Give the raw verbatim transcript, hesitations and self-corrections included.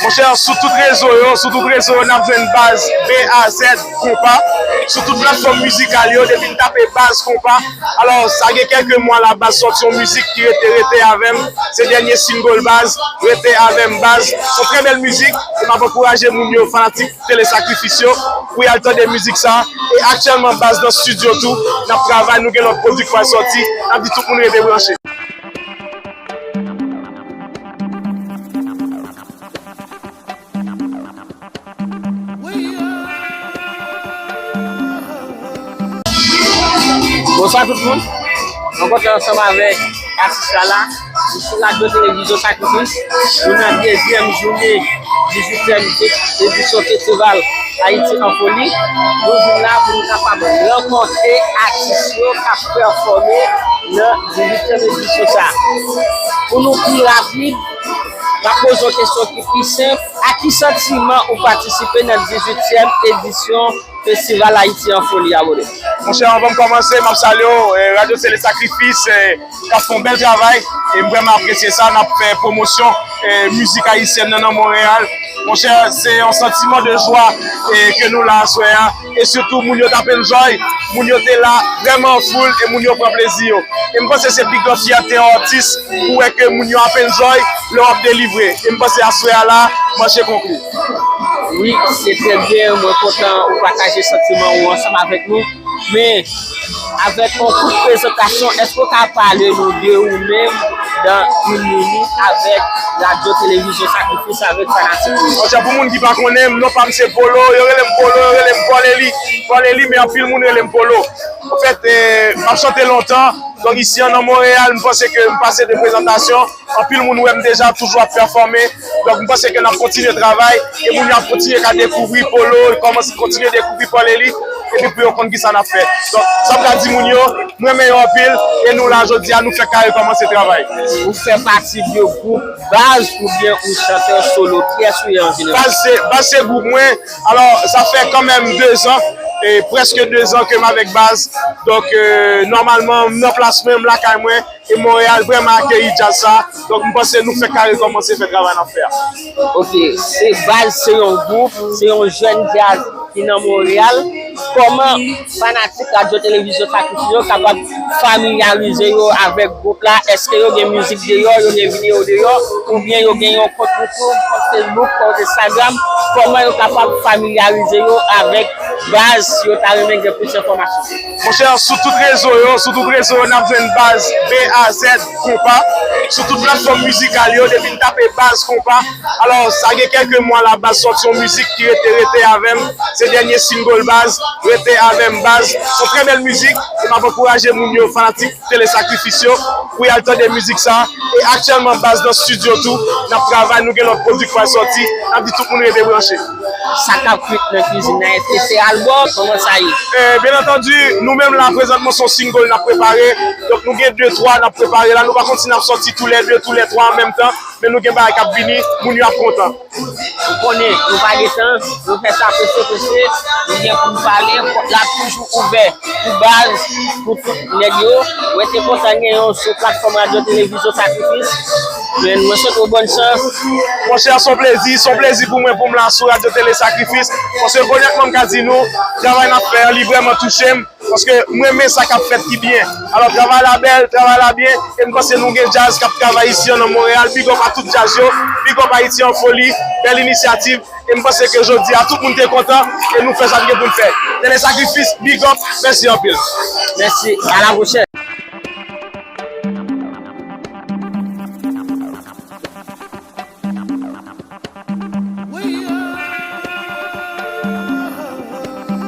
Monchè, sou tout rezo yo, sou tout rezo yo, n ap jwenn Baz, B A Z, Konpa. Sou tout platfòm mizikal yo, depi n tape Baz, Konpa. Alò, sa gen kèlke mwa la, Baz sòti yon mizik ki rete, rete avè m. Se dènye single Baz, Rete avè m, Baz. Se yon trè bèl mizik. E m ap ankouraje moun yo, fanatik Tele Sakrifis yo, pou y al tande mizik sa. E aktyèlman, Baz nan estidyo tou. N ap travay, nou gen lòt pwodui k pral sòti. N ap di tout moun rete branche. Bonswa tout moun. Mwen kontan ansanm avèk atis la la. Nou sou Radyo Televizyon Sakrifis. Nou nan dezyèm jounen dizuityèm edisyon festival Ayiti an Foli. Nou vin la pou nou kapab rankontre atis yo k ap pèfòme nan dizuityèm edisyon sa. Pou nou pi rapid, m ap poze yon kesyon ki pi senp. Ak ki santiman ou patisipe nan dizuityèm edisyon Festival Ayiti an Foli a, bro? Monchè, anvan m kòmanse, m ap salye w, eh, Radyo Tele Sakrifis, eh, k ap fè yon bèl travay, e m vrèman apresye sa, n ap fè pwomosyon, eh, mizik ayisyèn nan, nan Monreyal. Monchè, se yon santiman de jwa, eh, ke nou la aswè a, e sitou moun yo t ap enjoy, moun yo te la vrèman an foul, e moun yo pran plezi yo. E m panse se pi gran fyète yon atis pou wè ke moun yo ap enjoy lè w ap delivre. E m panse aswè a la, manche konkli. Wi, se trè byen. Mwen kontan ou pataje santiman ou ansanm avèk nou. Men, avèk yon kout prezantasyon, èske w ka pale nou de ou menm dan yon minit avèk Radyo Televizyon Sakrifis avèk fanatik ou yo? Monchè, pou moun ki pa konnen m, non pa m se Polo, yo rele m Polo, yo rele m Paul Élie. Paul Élie, men anpil moun rele m Polo. Anfèt, eh, m ap chante lontan. Donk, isi an nan Monreyal, m panse ke m pase de prezantasyon. Anpil moun wè m deja toujou ap pèfòme. Donk, m panse ke n ap kontinye travay. E moun yo ap kontinye ka dekouvri Polo, kòmanse kontinye dekouvri Paul Élie. Epi pou yo konn kisa n ap fè. Donk, sa m ka di moun yo, m renmen yo anpil. E nou la jodi a, nou fèk kare kòmanse travay. Ou fè pati de gwoup Baz oubyen ou chantè solo? Kiyès ou ye an jeneral? Baz se, Baz se gwoup mwen. Alò, sa fè kanmenm dezan, e prèske dezan ke m avèk Baz. Donk, eh, nòmalman, m nan plas mwen, m lakay mwen, e Monreyal vrèman akeyi djaz sa. Donk, m panse nou fèk kare kòmanse fè travay n ap fè a. Ok, se Baz, se yon gwoup, se yon jèn djaz ki nan Monreyal. Kòman fanatik Radyo Televizyon Sakrifis yo kapab familyarize yo avèk gwoup la? Èske yo gen mizik deyò, yo gen videyo deyò, oubyen yo gen yon kont YouTube, kont Facebook, kont Instagram? Kòman yo kapab familyarize yo avèk Baz si yo ta renmen gen plis enfòmasyon? Monchè, sou tout rezo yo, sou tout rezo yo, n ap jwenn Baz, B A Z, Konpa. Sou tout platfòm mizikal yo, depi n tape Baz, Konpa. Alò, sa gen kèlke mwa la, Baz sòti yon mizik ki rete, rete avè m. Se dènye single Baz, Rete avè m, Baz. Se yon trè bèl mizik. E m ap ankouraje moun yo, fanatik Tele Sakrifis yo, pou y al tande mizik sa. E aktyèlman, Baz nan estidyo tou. N ap travay, nou gen lòt pwodui k pral sòti. N ap di tout moun rete branche. Sa k ap kwit nan kizin nan, èske se albòm? Kòman sa ye? Eh, byen antandi, nou menm la, prezantman, se yon single n ap prepare. Donk, nou gen de, twa n ap prepare la. Nou pa konn si n ap sòti toulède, toulètwa an menm tan. Men nou gen bagay k ap vini, moun yo ap kontan. Ou konnen, nou pa gen tan, nou fè sa prese, prese, nou gen pou n pale, pòt la toujou ouvè pou Baz, pou tout nèg yo. Mwen te kontan gen yo sou platfòm Radyo Televizyon Sakrifis. Men mwen swete w bòn chans. Monchè, se yon plezi, se yon plezi pou mwen pou m la sou Radyo Tele Sakrifis. Paske onètman, m ka di nou, travay n ap fè an, li vrèman touche m. Paske m renmen sa k ap fèt ki byen. Alò, travay la bèl, travay la byen, e m panse nou gen djaz k ap travay isi an nan Monreyal. Big up a tout djaz yo, big up Ayiti an Foli, bèl inisyativ, e m panse ke jodi a tout moun te kontan, e nou fè sa n gen pou n fè. Tele Sakrifis, big up, mèsi anpil. Mèsi, a la pwochèn.